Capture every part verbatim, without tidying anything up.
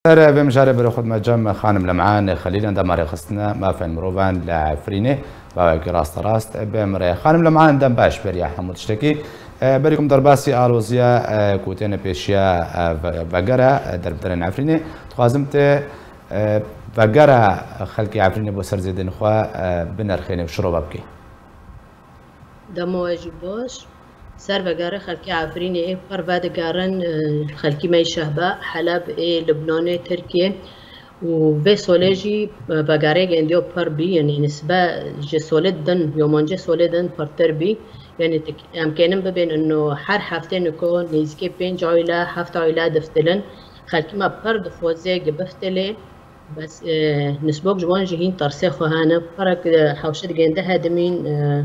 Ser vê mijarê berê xwe dime cem Xanim Lem'an Xelîl, endama rêxistina mafên mirovan li Efrînê, bawekî rasterast bi min re. Xanim Lem'an, dem baş beriya hemû tiştekî. E, berî ku min derbasî aloziya, e, ku têne pêşiya, e, ve-, vegera, e, derbderên Efrînê, dixwazim te, e, vegera xelkê Efrînê bo ser zêdên xwe, e, binirxênî û şirove bikî. Dema we jî baş. Ser vegerê xelkê Efrînê ê pir vedigerin, e, xelkî me yê Şehba, Heleb, ê Libnanê, Tirkiyê û vê solê jî, e, vegerê gendiyo pir bî, yanî nisbe ji solê din, yomancê solê din pirtir bî. Yanî tik-, em kênin bibên ino her heftê niko nêzîkê pênc aîle, heft aîle diftilin. Xelkî me pir dixwaze gi biftilê. Bes, e, nisbok ji wan jî hîn tersê xwe hene. Parek, e, hewşe digende hedimîn, e,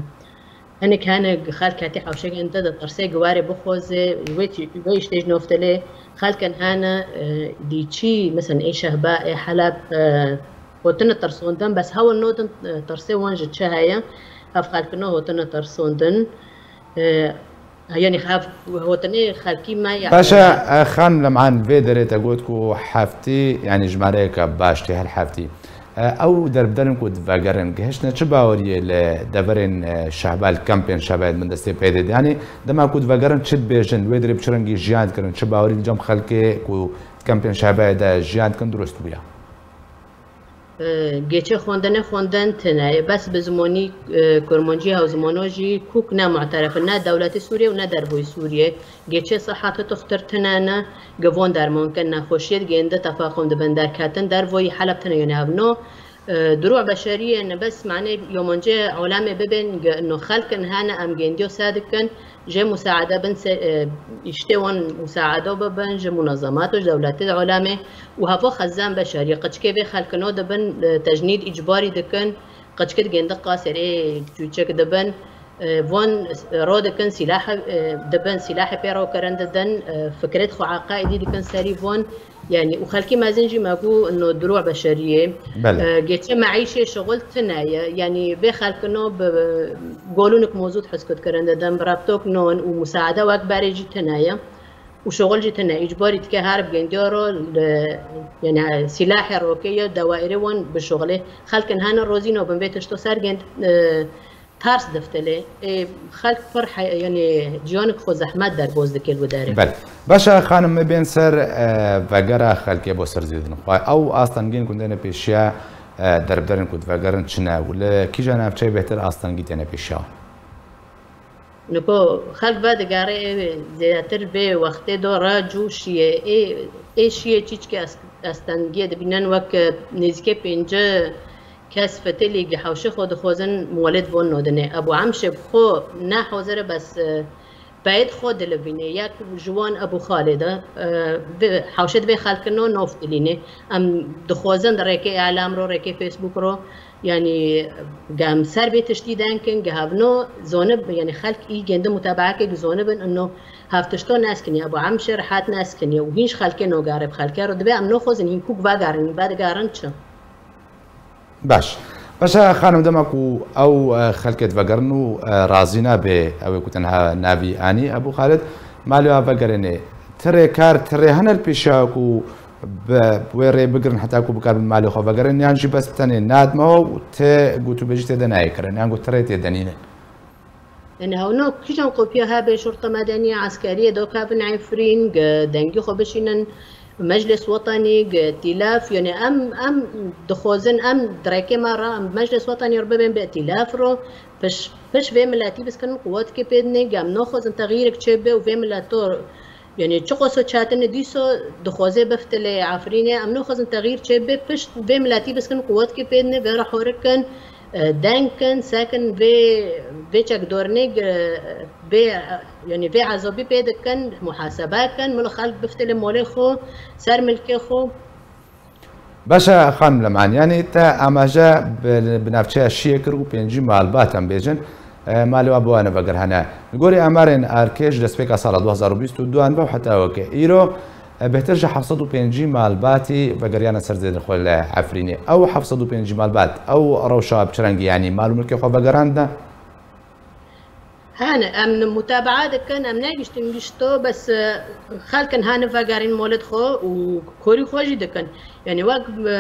hinek hene xelk hetî hewşe gende de tersê giwarê bixoze, wê tî-, wê îştê ji noftelê xelkin hene, e, dî çî, mesela ê Şehba, ê Heleb, e, hotine tersondin, bes hewl nodin, e, tersê wan ji çi heye, hev xelkino hotine tersondin. E, Yanî xef-, hotinê xelkî me ya. Baş e, e, Xanim Lem'an, vê derê te got ku heftî, yanî jimareyeke baş tê her heftî. E, ew derbderin ku divegerin, gihiştine çi baweriyê li deverên, e, Şehba, li kempên Şehbayê di bin destê P D D? Yanî dema ku divegerin çi dibêjin, li wê derê bi çi rengî jiyan dikirin, çi bawerî li cem xelkê ku di kempên Şehbayê de jiyan dikin dirust bûya? E, geçê xwendinê xwendin tune ye. Bes bi zimanî, e, kurmancî hewzimano jî kûk ne mu'teref in, ne dewletê Sûriyê û ne dervoyî Sûriyê. Geçê sihet hitoxtir tune ne, gi von derman kin, nexweşiyê digêndi tefaqum dibin derketin, dervoyî Heleb tune yone hevno. E, duruh beşeriyê ne, bes manê yomancê olemê bibên, gi-, no xelkin hene em gêndiyo se dikin. Jê musaade bin se-, e, îştê wan musaado bibin ji munezemato, ji dewletê di olemê û heva xezan beşerî. Qiçkê vê xelkino dibin, e, tecnîd îcbarî dikin, qiçkê digên di qaserê çûçek dibin, e, von ro dikin, sîlah, e, dibin, sîlahê pê ro kirin didin, e, fikrêt xwe eqaîdî dikin serî von. Yanî û xelkî mezin jî me got, no, duruh beşeriyê. Belê. E, geçê meîşê şixul tune ye. Yanî vê xelkino bi golûnik mozût hizkut kirin didin, bi reptok non û musaade wek berê jî tune ye. Û şixul jî tune. Îcbarî dike her bi gendiya ro li, yanî sîlahê rokê ye, dewaîrê wan bi şixulê. Xelkin hene rozî nobin vê tişto ser gend, e, Ters diftilê, ê, xelk pir he-, yanî ciyanek xwe zehmet derbas dike li derê. Belê. Baş e, xanim, me bên ser, e, vegera xelkê bo ser zêdin xwe. Ew astengên ku dêne pêşiya, e, derbderin ku divegerin çi ne û li kîja navçeyê bêhtir astengî têne pêşiya? Niko xelk vedigere, ê, zêdetir vê wextê de re cû şiyê. Ê, ê şiyê çîçkê as-, astengiyê dibînin wek, e, nêzîkê pêncî kes fitilî gi hewşê xwe dixwazin muwelid von nodinê. Ebu Emşê bi xwe ne hazir e, bes, e, peyê di xwe dilivînê. Yek ji wan Ebu Xalid e, e, vê, hewşê di vê xelkino nov dilînê. Em dixwazin di rêkê îlam ro, rêkê Facebook ro, yanî gem ser vê tiştî denkin, gi hevno zonib, yanî xelk î gêndi mutebaeke gi zonibin, ino hev tişto neskinî, Ebu Emşê rehet neskinî û hîn ji xelkê nogare bi xelkê ro dibe em noxwazin hîn kûk vegerin, vedigerin çi? Baş. Baş e, xanim, dema ku ew, e, xelkê divegerin û, e, razî nabe, ew ê ku tenha navî anî Ebû Xalid, malê wa vegerênê. Ti rêkar, ti rê hene li pêşiya ku bi, bi wê rê bigirin heta ku bikaribin malê xwe vegerin, yan jî bes tenê nadme û ti gotûbêjî tê de nayê kirin, yan ku ti rê tê de nînin? Yanî hewno kîjan kopya hebe şurta medenî, eskeriyê dokevin Efrîn, gi dengî xwe bişînin Meclis Wetanî, gi tîlaf, yanî em, em dixwazin, em di rêkê me re, em Meclis Wetanî re bibên bi tîlaf ro, piş, piş vê miletî biskinin quwetkê pê dinê, gi em naxwazin texyîrek çêbe û vê mileto Yanî çiqas o çetin e, dîso dixwaze biftilê Efrînê, em naxwazin texyîr çêbe, pişt vê miletî biskin quwetkê pê dinê, vê re horikin, e, deng kin, sekin vê, vê çekdorinê, e, vê, e, yanî vê ezabî pê dikin, muhasebe kin, milo xelk biftilê molê xwe, ser milkê xwe. Baş e, xanim Leman, yanî te amaje bi, bi navçeya Şiyê kir û pêncî malbat em bêjin, e, malê wa bi wan ve gir hene. Li gorî amarên arkê ji destpêka sala du hazar û bîst û du an ve û heta weke îro, e, bêhtir ji heft sed û pêncî malbatî vegeriyane ser zêdên xwe li Efrînê. Ew heft sed û pêncî malbat, ew rewşa bi çi rengî, yanî mal û milkê xwe vegerandine? Hene, em mutabaa dikin, em negiştin gişto, bes, e, xelkin hane vegerîn molê xwe û korî xwe jî dikin. Yani wek, e,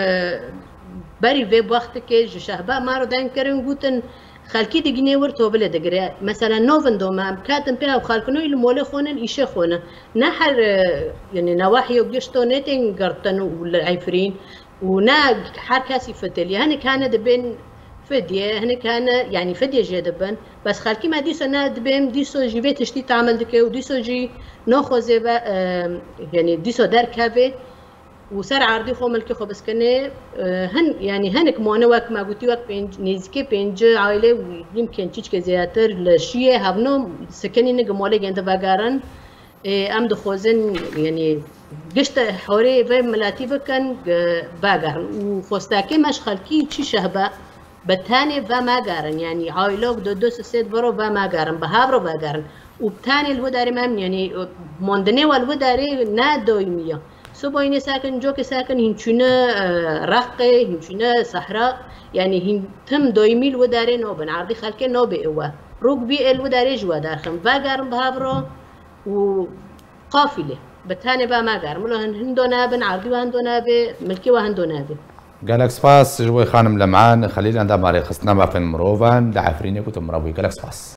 berî vê wextikê ji şehba me re deng kirin, gotin, xelkî digînê wir tobile digire. Mesela novin dome, em katin pê ew xelkinoyî li molê xwe nin, îşê xwe nin. Ne her, e, yani newahiyo gişto nêtên girtin û li Efrîn û ne her kesî fitilî. Hinek hane dibên fidye, hinek hane, yani fidye jê dibin. Bes xelkî me dîso ne dibêm, dîso jî vê tiştî tamil dike û dîso jî naxwazê ve, e, yani dîso derkeve û ser erdî xwe milkê xwe biskinê, e, hin, yani hinek mane wek me gotî, wek pênc, nêzîkê pêncî aile û yimkên çîçkê zêdetir li şiyê hevno sikinî nik molê gêndi vegerin. Ê, em dixwazin, yani, gişt horê vê miletî bikin, e, vegerin. Û xwestekê me ji xelkî çi şehbe, bi tenê vemegerin. Yani, aylok du du sê vero vemegerin, bi hev re vegerin. Û bi tenê li wê derê me, yani, mondinê we li wê derê ne daîmî ya. Siboyînê sekin, cokê sekin, hîn çûne, e, Reqê, hîn çûne Sehra, yani, hîn tim daîmî li wê derê nabin. Erdî xelkê nabê ewe. Rûk bî ê li wê derê ji we derxin. Vegerin bi hev re û qafîlê. Bi tenê vemegerin. Milo hin-, hindo nebin, erdî we hindo nebê, milkê we hindo nebê. Gelek spas ji bo xanim Lem'an Xelîl, endama rêxistina mafên mirovan li Efrînê ku tu min re bûyî. Gelek spas.